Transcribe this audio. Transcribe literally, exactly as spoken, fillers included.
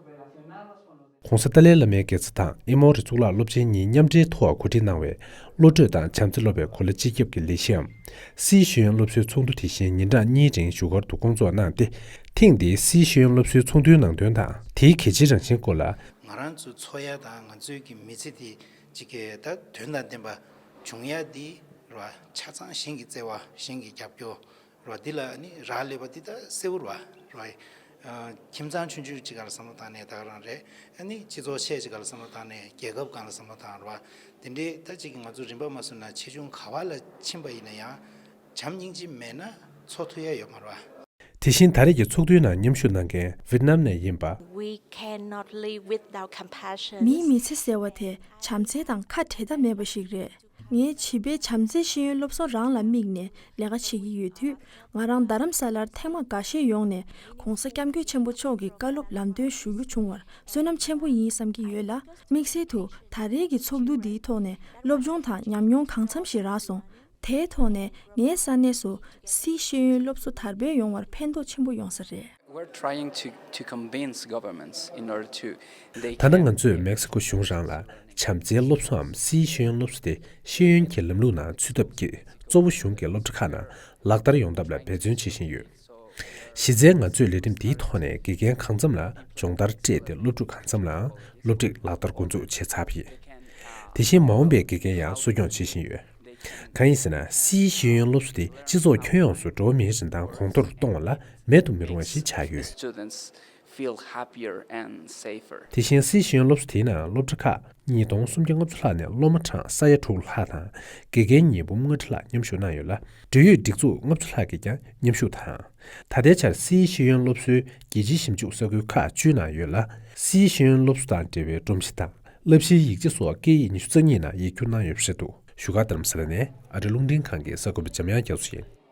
༧གོང་ས་ཏཱ་ལའི་བླ་མའི་དགེ་རྩ་དང་ཨེ་མོ་རི་གཙུག་ལག་སློབ་ཆེན་གཉིས་མཉམ་འབྲེལ་ཐོག་གོ་སྒྲིག་གནང་བའི་བློ་གྲོས་དང་བྱམས་བརྩེ་སློབ་པའི་གོ་ལ་སྤྱི་ཁྱབ་ཀྱི་ལས་གཞིའམ། སིའི་ཤེས་ཡོན་སློབ་གསོའི་ཚོགས་འདུ་དེ་བཞིན་ཉིན་གྲངས་གཉིས་རིང་བཞུགས་སྒར་དུ་བསྐོང་ཚོགས་གནང་སྟེ། ཐེངས་འདིའི་སིའི་ཤེས་ཡོན་སློབ་གསོའི་ཚོགས་འདུའི་ནང་དོན་དང་དེའི་གལ་ཆེའི་རང་བཞིན་སྐོར་ལ། ང་རང་ཚོ་འཚོ་ཡ་དང་ང་ཚོའི་གི་མི་ཚེ་དེ་གཅིག་གི་ད་དོན་དང་ལྡན་པ་བྱུང་ཡ་དེ་ར་ཆ་ཚང་གཞན་གྱི་བརྩེ་བ་གཞན་གྱི་རྒྱབ་སྐྱོར་ར་འདི་ལ་ནི་རག་ལས་པ་འདི་ད་གསལ་བོ་ར་ར། ཁྱིམ་ཚང་ཆུང་ཆུང་གཅིག་ག་ལ་བསམ་བློ་བཏང་ནས་ད་ག་རང་རེད། ཨ་ནི་སྤྱི་ཚོགས་ཆེ་གཅིག་ག་ལ་བསམ་བློ་བཏང་ནས་རྒྱལ་ཁབ་སྒང་ལ་བསམ་བློ་བཏང་ར། དེ་འདྲའི་ད་གཅིག་གི་ང་ཚོ་རིམ་པ་མ་བཟུང་ན་ཆེ་ཆུང་ག་བ་ལ་ཕྱིན་པ་ཡིན་ན་ཡང་བྱམས་སྙིང་རྗེ་མེད་ན་འཚོ་ཐུབ་ཡ་ཡོད་མ་རེད་བ། དེ་བཞིན་ད་རེས་ཀྱི་ཚོགས་འདུའི་ནང་མཉམ་ཞུགས་གནང་མཁན་ཝི་ཏི་ནམ་ནས་ཡིན་པ། We cannot live without compassion. མིའི་མི་ཚེ་ཟེར་བ་དེ་བྱམས་བརྩེ་དང་ཁ་བྲལ་ཐབས་མེད་པ་ཞིག་རེད། ངས་བྱིས་པའི་བྱམས་བརྩེ་ཤེས་ཡོན་སློབ་གསོ་རང་ལ་དམིགས་ནས་ལས་ཀ་བྱེད་ཀྱི་ཡོད་དུས། ང་རང་རྡ་རམ་ས་ལར་ཐེངས་མ་འགའ་ཤས་ཡོང་ནས་༧གོང་ས་༧སྐྱབས་མགོན་ཆེན་པོ་མཆོག་གི་བཀའ་སློབ་ལམ་སྟོན་ཞུ་རྒྱུ་བྱུང་བར་བསོད་ནམས་ཆེན་པོ་ཡིན་བསམ་གྱི་ཡོད་ལ། དམིགས་བསལ་དུ་ད་རེས་ཀྱི་ཚོགས་འདུ་འདིའི་ཐོག་ནས་སློབ་སྦྱོང་དང་ཉམས་མྱོང་གང་འཚམ་ཞིག་རག་སོང་། དེའི་ཐོག་ནས་ངའི་ས་གནས་སུ་སིའི་ཤེས་ཡོན་སློབ་གསོ་དར་སྤེལ་ཡོང་བར་ཕན་ཐོགས་ཆེན་པོ་ཡོང་ས་རེད། We're trying to, to convince governments in order to they ད་ལྟ་ང་ཚོས་མེག་སི་ཀོ་གཞུང་རང་ལ་བྱམས་བརྩེའི་སློབ་གསོའམ་སིའི་ཤེས་ཡོན་སློབ་གསོ་དེ་ཤེས་ཡོན་གྱི་ལམ་ལུགས་ནང་ཚུད་ཐབས་ཀྱིས་གཙོ་བོ་གཞུང་གི་སློབ་གྲྭ་ཁག་ནང་ལག་བསྟར་ཡོང་ཐབས་ལ་འབད་བརྩོན་བྱེད་བཞིན་ཡོད། གཞི་རྩའི་ང་ཚོས་ལས་རིམ་འདིའི་ཐོག་ནས་དགེ་རྒན་གང་འཚམ་ལ་སྦྱོང་བརྡར་སྤྲད་དེ་སློབ་ཕྲུག་གང་འཚམ་ལའང་སློབ་ཁྲིད་ལག་བསྟར་འགོ་འཛུགས་བྱས་ཚར་བ་ཡིན། དེ་བཞིན་མ་འོངས་པའི་དགེ་རྒན་ཡང་གསོ་སྐྱོང་བྱེད་བཞིན་ཡོད། གང་ཡིན་ཟེར་ན་སིའི་ཤེས་ཡོན་སློབ་གསོ་དེ་སྤྱི་ཚོགས་ཁྱོན་ཡོངས་སུ་འགྲོ་བ་མིའི་རིན་ཐང་གོང་མཐོར་གཏོང་བ་ལ་མེད་དུ་མི་རུང་བ་ཞིག་ཆགས་ཡོད། Students feel happier and safer. དེ་བཞིན་སིའི་ཤེས་ཡོན་སློབ་གསོ་དེའི་ནང་སློབ་གྲྭ་ཁག་ཉིས་སྟོང་སུམ་བརྒྱ་ལྔ་བཅུ་ལྷག་ནས་སློབ་མ་གྲངས་ས་ཡ་དྲུག་ལྷག་དང་དགེ་རྒན་ཉིས་འབུམ་ལྔ་ཁྲི་ལྷག་མཉམ་ཞུགས་གནང་ཡོད་ལ། འབྲེལ་ཡོད་སྒྲིག་འཛུགས་ལྔ་བཅུ་ལྷག་གིས་ཀྱང་མཉམ་ཞུགས་དང་། ད་ལྟའི་ཆར་སིའི་ཤེས་ཡོན་སློབ་གསོའི་རྒྱལ་སྤྱིའི་ཞིབ་འཇུག་ས་ཁུལ་ཁག་བཅུའི་ནང་ཡོད་ལ། སིའི་ཤེས་ཡོན་སློབ་གསོ་དང་འབྲེལ་བའི་སྒྲོམ་གཞི་དང་བསླབ་གཞིའི་ཡིག་ཆ་སོགས་སྐད་ཡིག་ཉི་ཤུ་རྩ་གཉིས་ནང་ཡིག་སྒྱུར་གནང་ཡོད་པ་རེད་འདུག་བཞུགས་སྒར་རྡ་རམ་ས་ལ་ནས་ཨ་རི་རླུང་འཕྲིན་ཁང་གི་གསར་འགོད་པ་འཇམ་དབྱངས་རྒྱ་མཚོ་ཡིན།